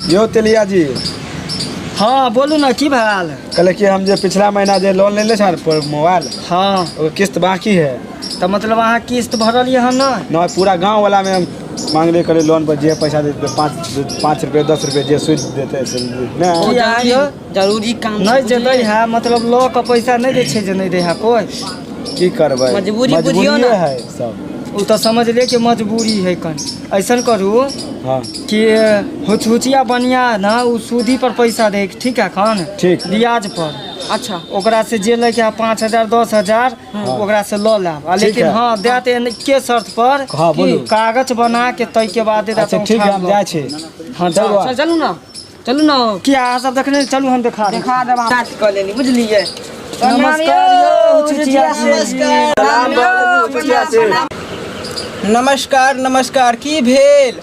यौ तेलिया जी। हाँ बोलू ना, की भेल? कहले कि हम जे पिछला महीना जे लोन लेले छल पर मोबाइल, ओकर किस्त बाकी है। तऽ मतलब अहाँ किस्त भरलियै हन नहि? न, पूरा गांव वाला में हम मांगले करे लोन पर, जे पैसा देते 5 5 रुपये 10 रुपये जे सूद देते से नहीं। की अहाँ यौ? जरूरी काम छै, नहि जे दै बुझलियै? है, मतलब लऽ कऽ पैसा नहि दै छै, जे नहि दै है कोइ। की करबै, मजबूरी बुझियौ ने। मजबूरिये है सब। ओ तऽ समझले कि मजबूरी है कनि। ऐसन करू कि हुचहुचिया बनिया ना ओ सूदी पर पैसा दे, ठीक है खान? ठीक। ब्याज पर। अच्छा। ओकरा से जे लैके है 5,000 10,000, ओकरा से लऽ लेब आ ठीक लेकिन है। हाँ, देत एहन के शर्त पर हाँ, कि बोलू। कागज बना के तै के बाद देत। अच्छा, ठीक है, हम जाइ छी। हाँ, चल जाउ। बा। चल, चलू ना, चलू ना। कि अहाँ सब देखने चलू, हम देखा देब। देखा देब, साथ कऽ लेली, बुझलियै? नमस्कार यौ हुचहुचिया जी। सलाम हुचहुचिया से। नमस्कार नमस्कार, की भेल?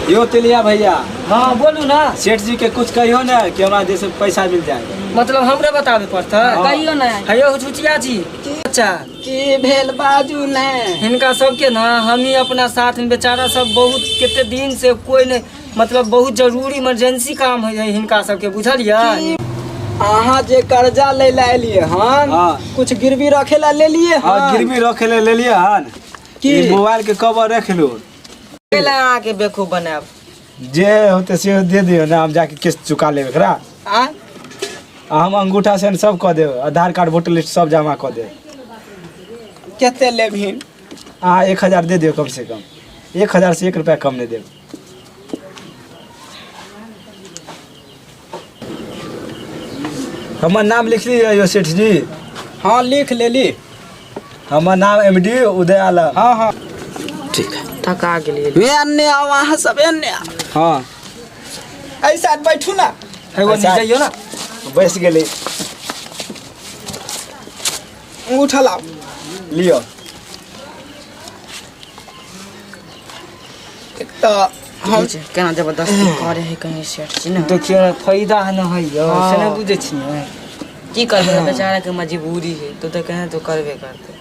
यो तेलिया भैया। हाँ बोलू ना। सेठ जी के कुछ कहियो ना कि हमरा जैसे पैसा मिल जाए। मतलब हमरे बताबे पड़तै? हाँ। कहियो ना। हेयो हुचहुचिया जी, अच्छा। की भेल, बाजू ने। हिनका सबके ना हम ही अपना साथ में, बेचारा सब बहुत कते दिन से कोई नहीं, मतलब बहुत जरूरी इमरजेंसी काम है हिनका सबके, बुझलियै? अहाँ जे कर्जा लै लए एलियै हन, कुछ गिरवी रखे ला लेलियै? हाँ। हन? गिरवी रखे ले लेलिए हन। की? ई मोबाइल के कवर रख लू। ला अहाँके बेवकूफ बनायब। जे होते से दे दियो ना, हम जाके किस्त चुका लेब एकरा। आ आ हम अंगूठा से सब कऽ देब, आधार कार्ड वोटर लिस्ट सब जमा कऽ देब। कते लेबहिन? अहाँ 1,000 दे दियौ, कम से कम 1,000 से 1 रुपया कम नहि देब। हमर नाम लिख लिअ यौ सेठ जी। हाँ, लिख लेली। हमर नाम एम डी उदय आलम। हाँ हाँ। ठीक है, थका गेलियै। वे अन्ने आओ, अहाँ सब एन्ने आओ। एहि साइड बैठू ना। एगो अच्छा। जाइयो ना। बैस गेली। अंगूठा लाओ। लिअ। एक तऽ हम केना जबरदस्ती करे है कहीं सेठ जी ने। देखियौ ने, फायदा है न है यौ, से नहि बुझै छियै। की करबै, बेचारा के मजबूरी है, तो तऽ कहे तो करबे करते।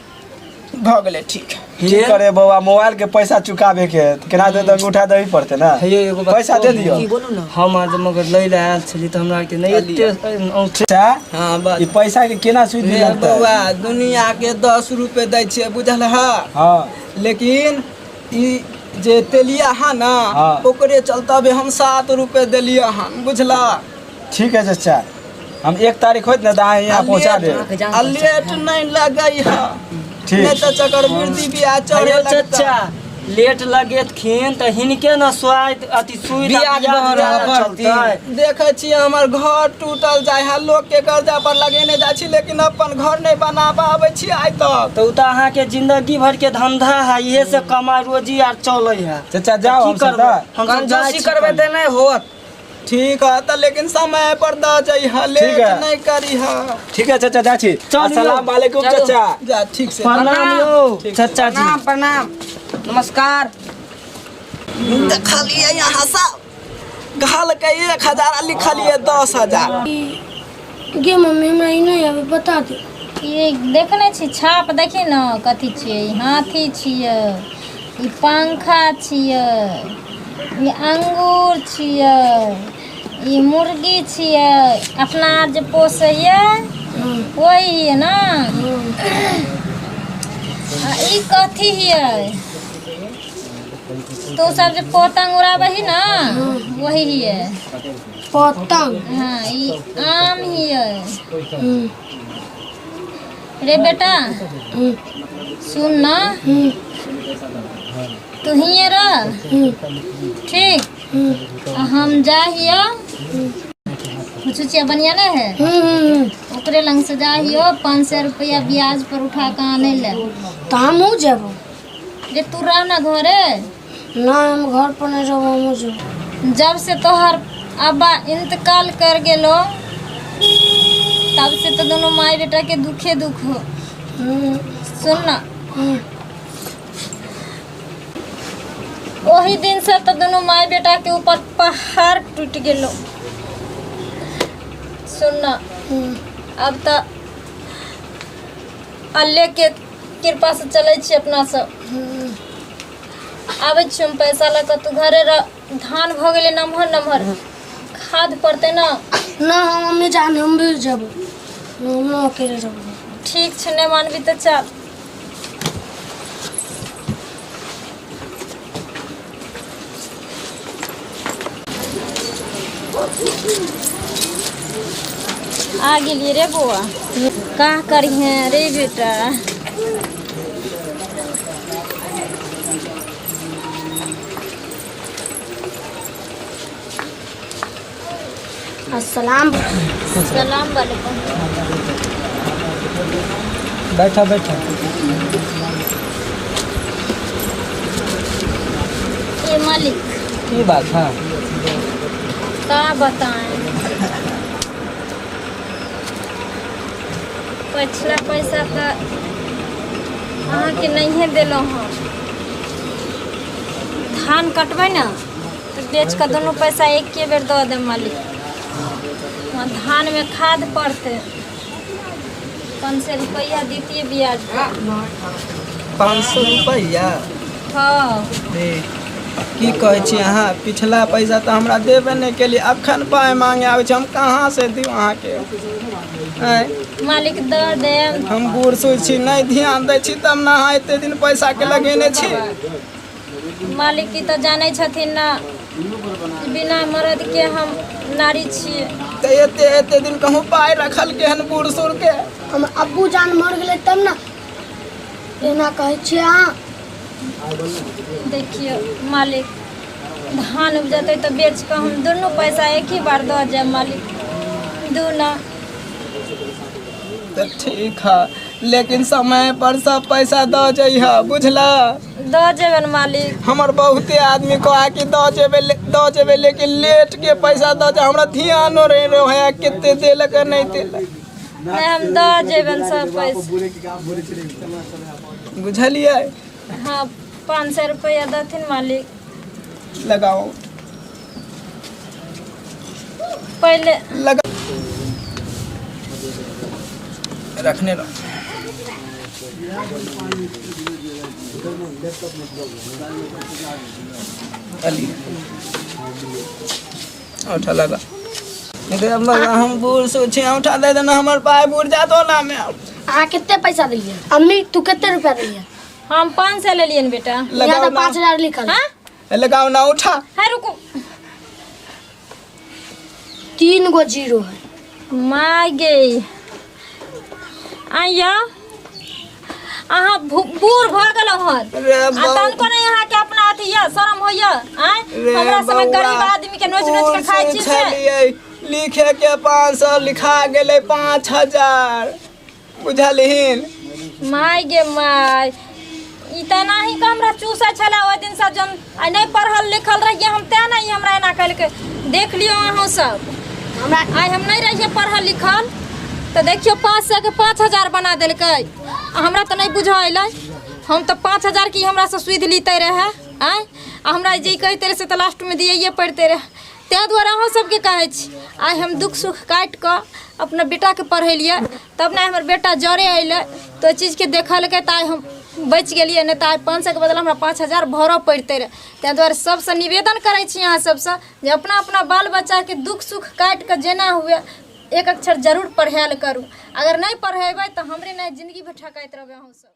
भऽ गेलै, ठीक। की करे बौआ, मोबाइल के पैसा चुकाबे के है, तऽ केना दे, अंगूठा दही पड़ते ना। हे यौ, एगो बात पैसा दे दियौ। की बोलू ना। हम आज मगर लै लए आयल छली तऽ हमरा आरके नहि एते औंठी। चाचा, हाँ बस। ई पैसा के केना सूद हे लगतै? बौआ, दुनिया के 10 रुपए दै छियै, बुझल है? लेकिन ई जे तेलिया है ना, ओकरे चलते अभी हम 7 रुपए देलियै हन, बुझला? ठीक है चाचा, हम 1 तारीख होत ना तऽ अहाँ यहाँ पहुँचा देब। आ लेट नहीं लगै है। ठीक। नहीं तऽ चक्रवृद्धि ब्याज चढ़े हेयौ लगतै। चचा, लेट लगेतखिन तऽ हिनके ने स्वाद अथी सुइ ब्याज बढ़ चलतै। देखै छियै, हमर घर टूटल जाइ है। लोक के कर्जा पर लगेने जाइ छी, लेकिन अपन घर नहीं बना पाबै छी आइ तक। तऽ ओ तऽ अहाँके जिंदगी भर के धंधा है, इहे से कमाइ रोजी आर चलै है। चाचा, जाओ। की हम सब करबै? तऽ हम सब जाइ कंजूसी छी करबै कनी। तऽ नहि होत। ठीक है तऽ, लेकिन समय पर दऽ जइह, लेट है। नहीं करीह। ठीक है चाचा, जाइ छी। चलियौ। अस्सलाम वालेकुम चलू। चाचा। जा ठीक से। प्रणाम यौ चचा जी। प्रणाम प्रणाम, नमस्कार। देखलियै यहाँ सब कहलकै 1,000 आ लिखलियै 10,000। गे मम्मी, हमरा ई नहि आबै, बता दे। ई देखने छी छाप, देखी ने कथी छियै? ई हाथी छियै, ई पंखा छियै, ई अंगूर छियै, ई मुर्गी छियै। अपना आर जे पोसैया ओहि हियै ने। आ ई कथी हियै? तू सब जे पतंग उड़ाबै ही ने, वही हियै। पतंग? हाँ, ई आम हियै। रे बेटा, सुन ना, तू हिये रह, ठीक? आ हम जा हियो, कुछ बढ़िया नहीं है, ओकरे लंग से जा हियो, 500 रुपया ब्याज पर उठा के आने ले। तऽ हमहूँ जेबो। रे, तू रह ना घरे। ना, हम घर पर नहीं रहबो, हमहूँ जेबो। जब से तोहर अब्बा इंतकाल कर गेलो, तब से तो दोनों माई बेटा के दुखे दुख हो। सुन ना, ओही दिन से तो दोनों माई बेटा के ऊपर पहाड़ टूट गेलो। सुन ना, अब तो अल्लाह के कृपा से चलै छी अपना सब। आबै छी हम पैसा लऽ कऽ, तू घरे रह। धान भऽ गेलै नमहर नमहर, खाद पड़तै ने। ना, हम मम्मी जान, हम भी जेबै, हम ना अकेले जेबै। ठीक छै, नहि मानबी तऽ चल। आ गेलियै रे बौआ। का करिहे रे बेटा? अस्सलाम। सलाम वालेकुम। बैठा बैठा। ए मालिक। की बात है? का बताएं, पिछला पैसा तऽ अहाँके नहिए देलहुँ हँ। धान कटबै ने तऽ बेच कऽ दुनू पैसा एके बेर दऽ देब मालिक। वहाँ धानमे खाद पड़तै, 500 रुपैआ दितियै ब्याज। 500 रुपैआ? हँ। रे, की कहै छी अहाँ? पिछला पैसा तऽ हमरा देबे नहि केलियै, अखन पाइ मांगे आबै छी, हम कहाँ से दियौ अहाँके? आँय? मालिक, दऽ देब। हम बूढ़ सूढ़ छी, नहि ध्यान दै छी तब ने अहाँ एते दिन पैसाके लगेने छी। मालिक, ई तऽ जानै छथिन ने कि बिना मर्द के हम नारी छियै। तऽ एते एते दिन कहूँ पाइ रखलकै हन बूढ़ सूढ़ के? हमर अब्बू जान मर गेलै तब ने एना कहै छियै अहाँ। देखियौ मालिक, धान उपजतै तऽ बेच कऽ हम दुनू पैसा एक ही बार दऽ जायब मालिक, दूना। तऽ ठीक है, लेकिन समय पर सब पैसा दऽ जइह, बुझला? दऽ जेबनि मालिक। हमर बहुते आदमी कहा कि दऽ जेबै, दऽ जेबै, लेकिन लेट के पैसा दऽ जा, हमरा ध्यानो रहे रहे कते देलक आ नहि देलक। नहि, हम दऽ जेबनि सब पैसा। बुझलियै? हँ, 500 रुपैआ देथिन मालिक। लगाओ। पहिले लगा रखने रहो। अली औठा लगा। रे मगर हम बूढ़ सूढ़ छी, औठा दे देना, हमर पाय बुढ़ जात ओना में। अहाँ कते पैसा देलियै अम्मी? तू कते रुपया देलियै? हम 500 लेलियनि बेटा। यहाँ लगाओ तऽ ना। 5000 लिखल। हाँ। लगाओ ना उठा। है, रुकू। 3 गो जीरो है। माय गे, आइया अहाँ बूढ़ भऽ गेलहुँ हन रे आ बौ- तनको नहि अहाँके अपना अथी यऽ, शरम होइए? आँय? रे हमरा समय बौआ, गरीब आदमी के नोच नोच के खाइ छी से। छलियै लिखे के 500 लिखा गेलै 5000, बुझलहिन? माय गे माय, ई तऽ एनाही के हमरा चूसै छलै ओहि दिनसँ। जन आइ नहि पढ़ल लिखल रहियै हम, तें ने ई हमरा एना केलकै। देख लियौ अहूँ सब। हमरा आइ हम नहि रहियै पढ़ल लिखल तऽ देखियौ, 500 के 5000 बना देलकै। आ हमरा तऽ नहि बुझऽ अयलै, हम तऽ 5000 की हमरासँ सुधि लितै रहए। आँय, आ हमरा जे कहिते रहै से तऽ लास्टमे दियैए पड़िते रहए। ताहि दुआरे अहूँ सबके कहै छी, आइ हम दुःख सुख काटि कऽ अपना बेटाके पढ़ेलियै तब ने हमर बेटा जरे अयलै तऽ ओहि चीजके देखलकै तऽ आइ हम बचि गेलियै, नहि तऽ आइ 500के बदला हमरा 5000 भरऽ पड़ितै रहए। ताहि दुआरे सबसँ निवेदन करै छी अहाँ सबसँ जे अपना अपना बाल बच्चाके दुःख सुख काटि कऽ जेना हुए एक अक्षर जरूर पढ़ायल करू। अगर नहि पढ़ेबै तऽ हमरे नहि जिन्दगी भरि ठकाइत रहबै अहूँ सब।